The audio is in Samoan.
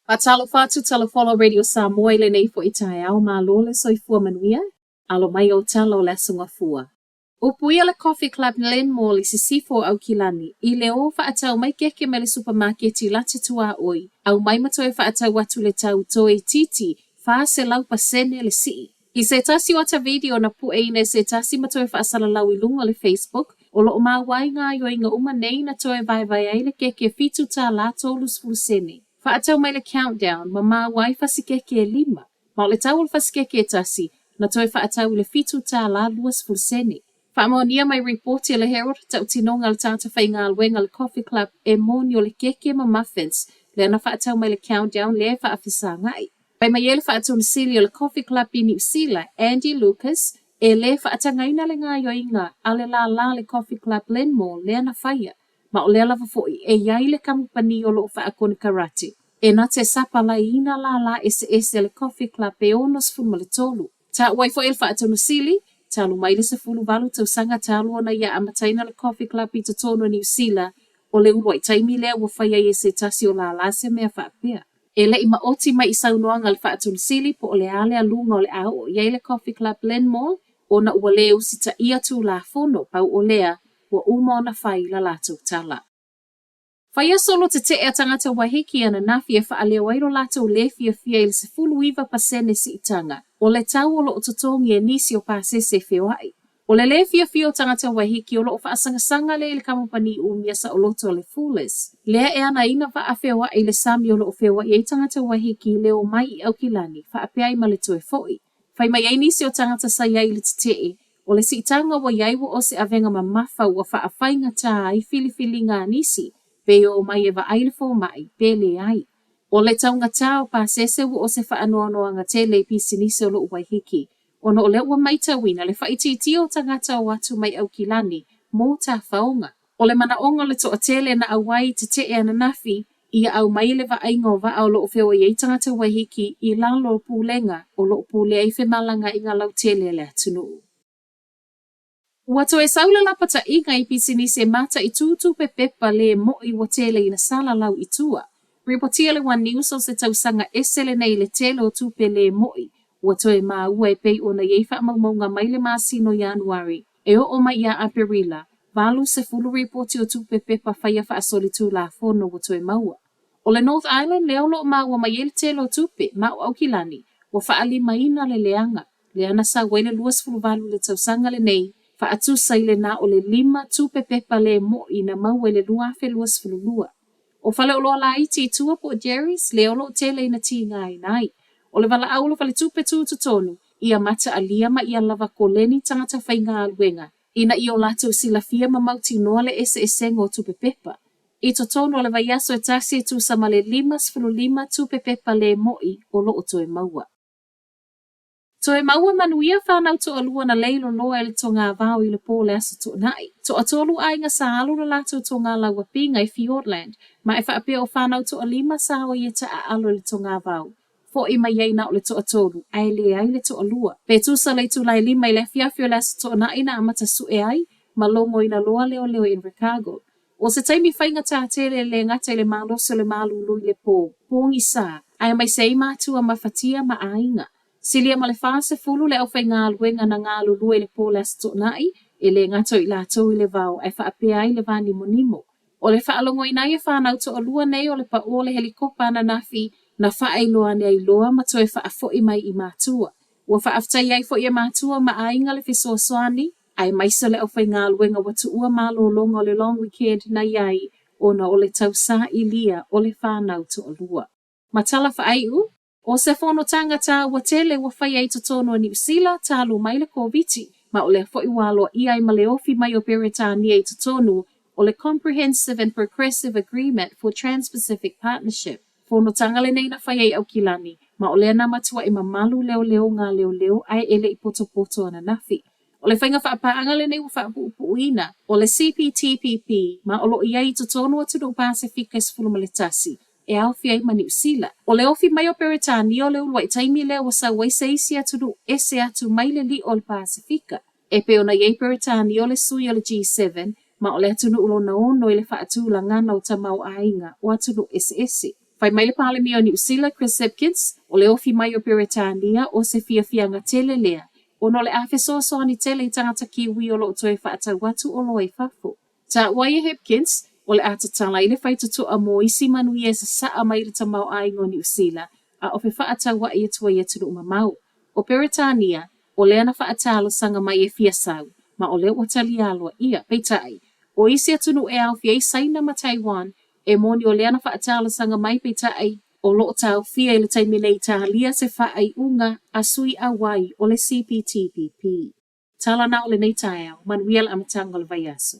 Faatalofa atu Talofa Olo Radio Samoa i lenei foi taeao, malo le soifua manuia, alo mai ou tala o le Aso Gafua. Upuia le Coffee Club Glenmore i Sisifo o Aukilani i le o faatau mai keke mai le supamaketi lata tuaoi, aumai ma toe faatau atu i le tau toeitiiti 400% le sii. I se tasi o ata video na pueina e se tasi ma toe faasalalau i luga o le Facebook, o lo o maua ai gaoioiga uma nei na toe vaevae ai le keke $7.30. Faatau mai le Countdown ma maua ai fasi keke e lima, ma o le tau o le fasi keke e tasi na toe faatau i le $7.20. Faamaonia mai ripoti a le Herald, tautinoga a le tagata faigaluega a le Coffee Club e moni o le keke ma muffins lea na faatau mai le Countdown lea e faafesagai. Fai mai ai le Faatonusili o le Coffee Club i Niu Sila, Andy Lucas, e lē faatagaina le gaoioiga a le lālā o le Coffee Club Glenmore lea na faia, ma o lea lava foi e i ai le kamupani o lo o faakonekarate e na te sapalaiina lālā eseese a le Coffee Club e 63. Taua ai foi e le Faatonusili, talu mai le 18 tausaga talu ona ia amataina le Coffee Club i totonu o Niu Sila, o le uluai taimi lea ua fai ai e se tasi o lālā se mea faapea. E le i maoti mai i saunoaga a le Faatonusili po o le a le aluga o le a oo i ai le Coffee Club Glenmore ona ua le usitaia Tulafono, pau o lea, ua uma ona fai la latou tala. Faia solo tetee a tagata Waiheke ananafi e faaleo ai lo latou lē fiafia i le 19% siitaga o le tau o lo o totogi e nisi o pasese feoai. O le lē fiafia o tagata Waiheke o lo o faasagasaga lea i le kamupani umia saoloto a le Fullers, lea e anaina vaa feoai i le sami o lo o feoai ai tagata Waiheke i le omai i Aukilani faapea ai ma le toe foi. Fai mai ai nisi o tagata sa i ai i le tetee, o le siitaga ua i ai ua o se avega mamafa ua faafaigatā ai filifiliga a nisi, pe omai e vaai le fomai, pe leai. O le taugatā o pasese ua o se faanoanoaga tele i pisinisi o lo'o Waiheke, ona o lea ua maitauina le faaitiitia o tagata o atu mai Aukilani mo tafaoga. O le manaoga o le toatele na auai i tetee ananafi, ia aumai le vaaiga o vaa o lo o feoai ai tagata Waiheke i lalo o pulega o lo o pulea ai femalagaaiga lautele a le atunuu. Ua toe sau le lapataiga i pisinisi e mataitū tupe pepa lē mo'i ua tele ina salalau i tua. Ripotia le One News o se tausaga ese lenei i le tele o tupe lē mo'i ua toe maua e pei ona i ai faamaumauga mai le masina o Ianuari e oo mai ia Aperila, 80 ripoti o tupe pepa faia faasolitulafono ua toe maua. O le North Island lea o lo o maua mai ai le tele o tupe, ma o Aukilani, ua faalimaina le leaga, lea na sau ai le 28 i le tausaga lenei, faatusa i le na o le lima tupe pepa lē mo'i na maua i le 2022. O faleoloa laiti i tua po o Jerry's lea o lo o tele ina tigaina ai. O le valaau o le faletupe tutotonu, ia mataalia ma ia lava koleni tagata faigaluega ina ia o latou silafia ma mautinoa le eseesega o tupe pepa. I totonu o le vaiaso e tasi e tusa ma le 55 tupe pepa lē mo'i o lo o toe maua. Toe maua manuia fanau toalua na lei loloa i le togavao i le po o le Aso Toonai. Toatolu aiga sa alu le latou toga lauapiga i Fiordland, ma e faapea o fanau toalima sa o i e taaalo i le togavao. Fo'i mai ai na o le toatolu, ae leai le toalua. Pe tusa le itula e lima i le afiafi o le Aso Toonai na amata sue ai, ma logoina loa leoleo i Invercargill. O se taimi faigata tele e le gata i le malosi o le malulu i le po, pogisa, aemaise ai matua mafatia ma aiga. Silia ma le 40 le aufaigaluega na galulue i le po o le Aso Toonai, e le gata o i latou i le vao ae faapea ai le va nimonimo. O le faalogoina ai e fanau toalua nei o le paʻu o le helikopa ananafi na faailoa ane ai loa ma toe faafo'i mai i matua. Ua faafetaia ai foi e matua ma aiga le fesoasoani, aemaise o le aufaigaluega ua tuua malologa o le long weekend na i ai ona o le tausailia o le fanau toalua. Ma tala faaiu, o se fonotaga taua tele ua faia i totonu o Niu Sila talu mai le Koviti, ma o lea foi ua aloaia ai ma le ofi mai o Peretania i totonu o le Comprehensive and Progressive Agreement for Trans-Pacific Partnership. Fonotaga lenei na faia i Aukilani, ma o lea na matuai mamalu leoleoga a leoleo ae e le i potopoto ananafi. O le faiga faapaaga lenei ua faapuupuuina, o le CPTPP, ma o lo o i ai i totonu o atunuu Pasefika e 11, e aofia ai ma Niu Sila. O le ofi mai o Peretania o le uluai taimi lea ua sau ai se isi atunuu ese atu mai le li'o o le Pasefika. E pei ona i ai Peretania o le sui o le G7, ma o le atunuu lona ono i le faatulagana o tamaoaiga o atunuu eseese. Fai mai le Palemia o Niu Sila, Chris Hipkins, o le ofi mai o Peretania o se fiafiaga tele lea ona o le a fesoasoani tele i tagata Kiwi o lo o toe faatau atu oloa i fafo. Taua ai e Hipkins, o le a tatala ai le faitotoa mo isi manuia e sasaa mai le tamaoaiga o Niu Sila a o fefaatauai atu ai i atunuu mamao. O Peretania, o lea na faatalosaga mai e fia sau, ma o lea ua talia aloaia. Peitai, o isi atunuu e aofia ai Saina ma Taiwan, e moni o lea na faatalosaga mai peitai, o lo o taofia i le taimi nei talia se faaiuga a sui auai o le CPTPP. Tala na o lenei taeao, manuia le amataga o le vaiaso.